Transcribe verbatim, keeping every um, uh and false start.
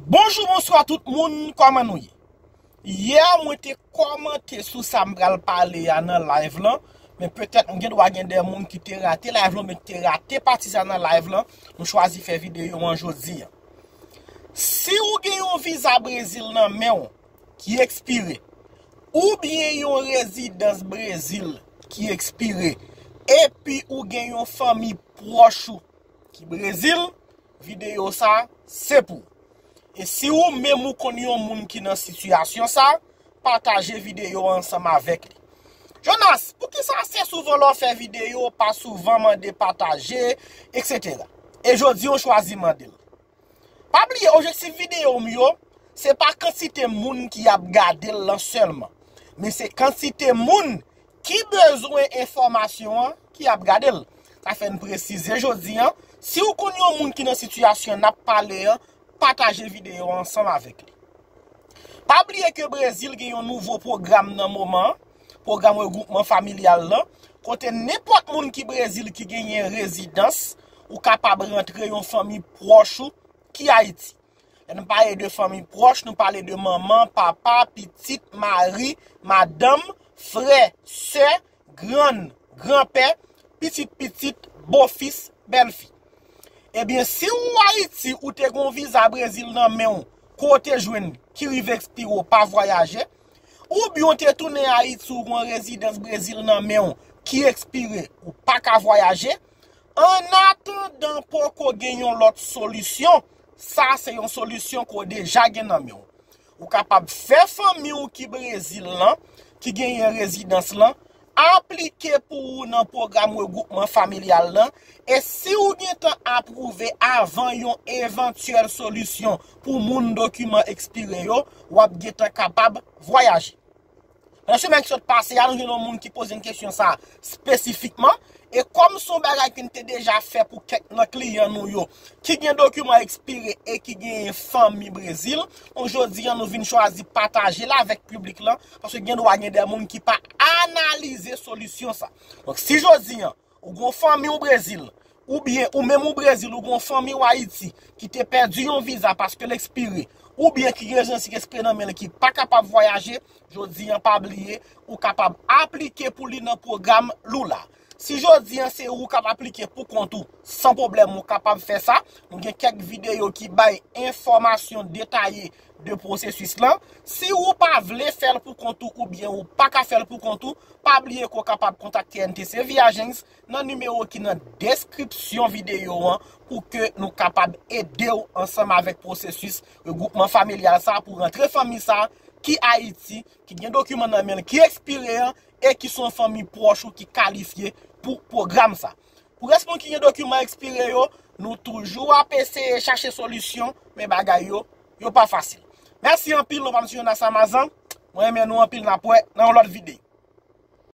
Bonjou, bonswa tout moun, kòman nou ye? Yè, mwen te kòmante sou sa m pral pale a nan live lan, men petèt m gen dwa gen de moun ki te rate live lan, men ki te rate pati sa nan live lan, nou chwazi fè videyo an jodi a. Si ou gen yon viza Brezil nan men w ki ekspire, oubyen yon rezidans Brezil ki ekspire, epi ou gen yon fanmi pwòch ou ki Brezil, videyo sa se pou ou. E si ou menm ou konn yon moun ki nan sitiyasyon sa, pataje videyo ansanm avèk li. Jonas, poukisa se souvan lè w fè videyo, w pa souvan mande pataje, etsetera? E jodi, w chwazi mande l. Pa bliye, objektif videyo m yo, se pa kantite moun ki ap gade l lan sèlman, men se kantite moun ki bezwen enfòmasyon an ki ap gade l. Sa fè n presize jodi an, si w konn yon moun ki nan sitiyasyon n ap pale an, pataje videyo an ansanm avèk li. Pa bliye ke Brezil gen yon nouvo pwogram nan moman an, pwogram regwoupman familyal lan, kote nenpòt moun ki Brezil ki genyen rezidans, ou kapab rantre yon fanmi pwòch ou ki Ayiti. Lè nou pale de fanmi pwòch, nou pale de manman, papa, pitit, mari, madanm, frè, sè, grann, granpè, pitit pitit, bofis, bèlfi. Ebyen, si ou Ayiti, ou te gen yon viza Brezil nan men w, ke w te jwenn, ki rive ekspire, w pa vwayaje, oubyen w te tounen Ayiti, ou gen yon rezidans Brezil nan men w ki ekspire, ou pa ka vwayaje, annatandan poko gen yon lòt solisyon, sa se yon solisyon ke w deja gen nan men w. Ou kapab fè fanmi w ki Brezil lan, ki genyen rezidans lan, aplike pou ou nan pwogram regwoupman familyal lan, e si w gentan apwouve avan yon evantyèl solisyon pou moun dokiman ekspire yo, w ap gentan kapab vwayaje. Nan semèn ki sot pase a, nou jwenn yon moun ki poze n kesyon sa a espesifikman, e kòm se yon bagay ke n te deja fè pou kèk nan kliyan nou yo, ki gen dokiman ekspire e ki genyen fanmi Brezil, donk jodi a nou vin chwazi pataje l avèk piblik lan, paske gen dwa gen de moun ki pa analize solisyon sa. Donk si jodi a, ou gen yon fanmi w Brezil, oubyen ou menm ou Brezil, ou gen yon fanmi w Ayiti ki te pèdi yon viza paske l ekspire, oubyen ki gen rezidans ki ekspire nan men l ki pa kapab vwayaje, jodi a pa bliye, ou kapab aplike pou li nan pwogram Lula. Si jodi a se ou k ap aplike pou kont ou, san pwoblèm ou kapab fè sa. Nou gen kèk videyo ki bay enfòmasyon detaye de pwosesis lan. Si ou pa vle fè l pou kont ou oubyen ou pa ka fè l pou kont ou, pa bliye ke w kapab kontakte N T C Via Agency nan nimewo ki nan deskripsyon videyo an pou ke nou kapab ede w ansanm avèk pwosesis regwoupman familyal sa a pou rantre fanmi sa a ki Ayiti, ki gen dokiman nan men l ki ekspire an e ki se yon fanmi pwòch ou ki kalifye pou pwogram sa. Pou rès moun ki gen dokiman ekspire yo, nou toujou ap eseye chache solisyon, men bagay yo, yo pa fasil. Mèsi anpil, non pa m se Jonas Amazan. Mwen renmen nou anpil, n ap wè nan yon lòt videyo.